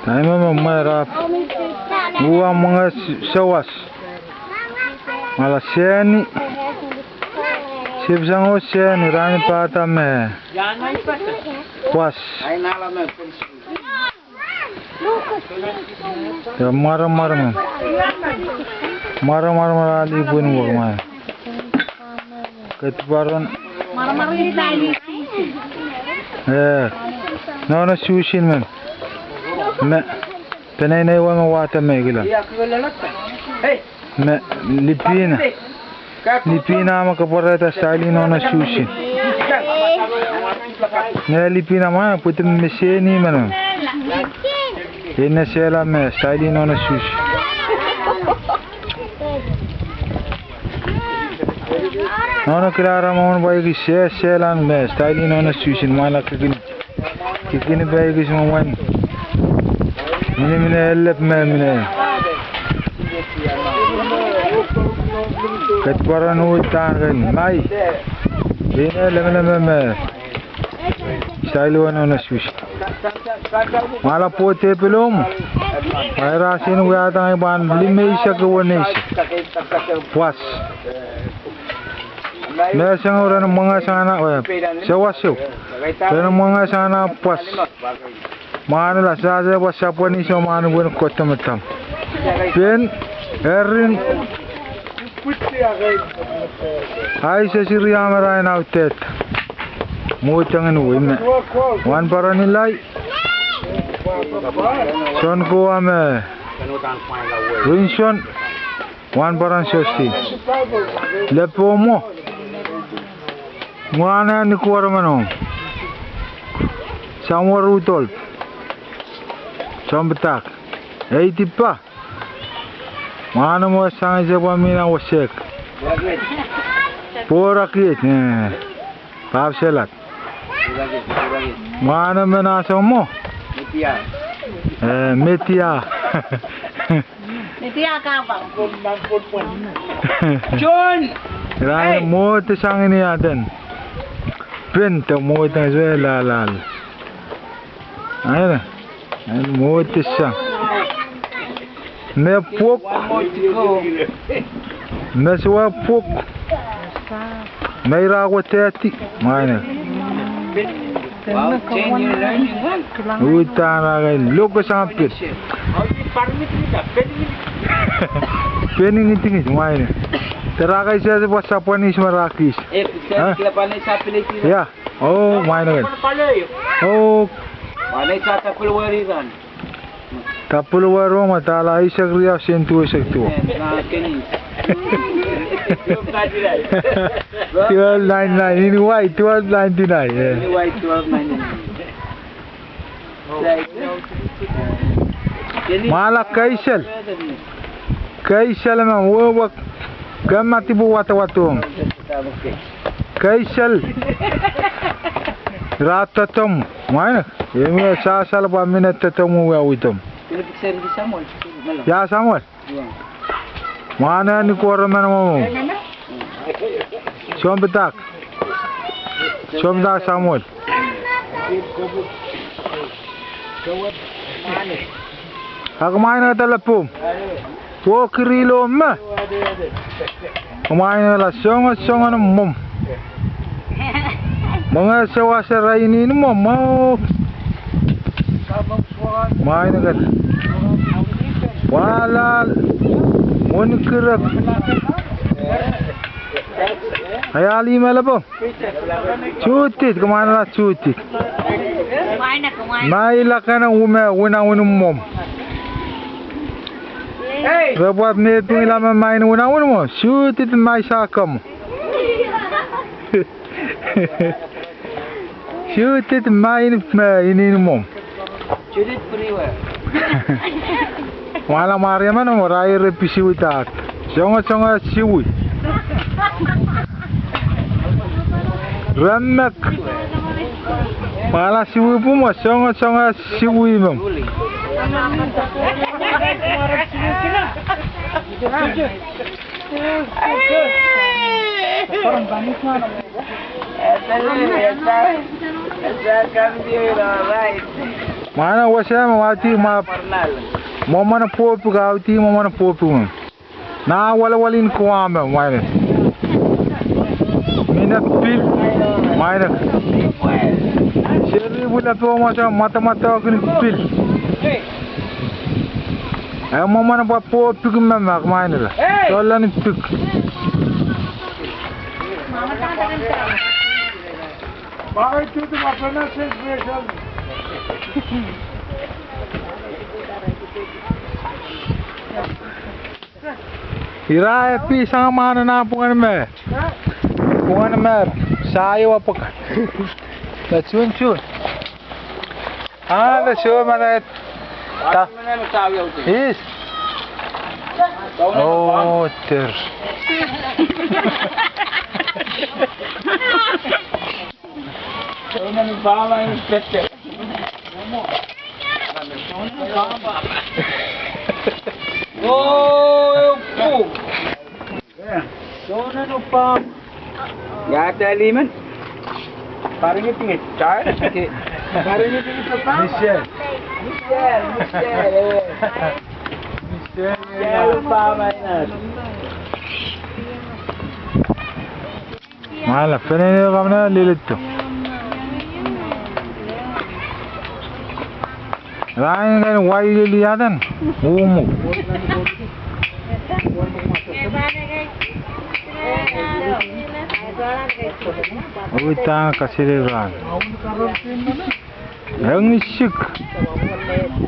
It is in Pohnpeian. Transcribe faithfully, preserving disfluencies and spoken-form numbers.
Ahi me me mwe rap. Uwa mwenge sawas. Mala sehni. Sipsang o sehni rahn pahda me. Pwas. Ia mwaremwarem. Mwaremwarem ah lipwen wor mwahu. Ketiparon. Eh, nohno Susin men. Me, peneinei wet me wahda me kila. Me, lipina. Lipina me kapwarehda style nohno Susin. Me lipina ma, pwehki me sehni men. Ine sehla me style nohno Susin. Nohno Kilara mwohn pwaiki sehsehlan me style nohno Susin mala kikin. Kikin pwaiki se mwohn. Mine mine elep me mine. Ketiparon uhdahn ken mai. Ine lemeleme me. Style nohno Susin. Mala pwohte pilom. Waira sin wiahda ngehi pahn limeisek weneisek. Pwas. Me seng o ren mwenge sang ana, eh, sawas o. Ren mwenge sang ana pwas. Mwahnala sase pwa sapwani so mwahn pwen kotometam. Pen, erin, ahi sesiri amarain audehda. Mwohdengin wime. Wahnpoaron Ilai. Sounkoa me. Rinson. Wahnpoaron Sosi. Lepohmwo. Mwahnala ni kuwar meno. Samuel Rudolph. Sounpadahk. Ei dipa. Mwahnala mwo sang ise pwa mina wesek. Pworakiet, eh. Pahpselak. Mwahnala men ah soumwo. Eh, media. Media kapa. John. Irail mwohte sang ni aden. Pen te mwohte sang se lalal. Aina. Mwohte sang. Me pwok. Me sua pwok. Me ira ko teti. Mwaine. Uhdahn ake loko sang pet. Peni ngitingit mwaine. Tera ake sehse pwa sapwani se me ra kihs. Ia. Oh, mwaine ken. Oh. Tapuluwero me dala eisek riau sent duwehsek duwau. Twelve ninety-nine, ini wai, twelve ninety-nine, eh. Mala keisel. Keisel me wehwehk. Ke ma dipwe wadawad ong. Keisel. Ira doadoahk. Mwaine. Emi sasal pwa mine doadoahk wia widom. Ia Samuel. Mwaine ni kuwar meno. Sounpadahk. Sounpadahk Samuel. Ak mwaine dala pwung. Pwokirilo me. Mwaine la songo songo ni mwomw. Mwenge sewase ra inin mwomw. Mwaine ken. Walal. Mwon kirek. Ai ali me lepo. Judith, kumwainala Judith. Mai lakana ume wina wini mwomw. Repwat me pingila me main wina wini mwomw. Judith mai sakem. Judith main me inin mwomw. Judith Brewer. Mala Maria mano mo raire pisiwi dahk. Songo songo siwi. Remek. Mala siwi pwumw, songo songo siwi mem. Absolutely, it's a, it's a computer, right? Mwaine wasa me wahdi ma, mwomwen pwopwuk, audi mwomwen pwopwuk me. Nah walawal en kowa me, mwaine. Mihne pil, mwaine. Seri pwila pil wasa, madamadau kin pil. E mwomwen pwopwuk me mak, mwaine la. Solen pik. Ira e pil sang mwaine nah pwungen me. Pwungen me. Sayo apwak. That's one, two. Ah, that's your man. Is. Oh, ter. Oh, pu. Sonen upam. Ia te limen? Paringit ngit. Paringit ngit papa. Michelle. Michelle, Michelle, eh. Michelle. Michelle upam, eh. Mwaine la, fenenei kamna leledo. Rahn kan wai lili adan. Umu. Uitang kasile rahn. Engisik.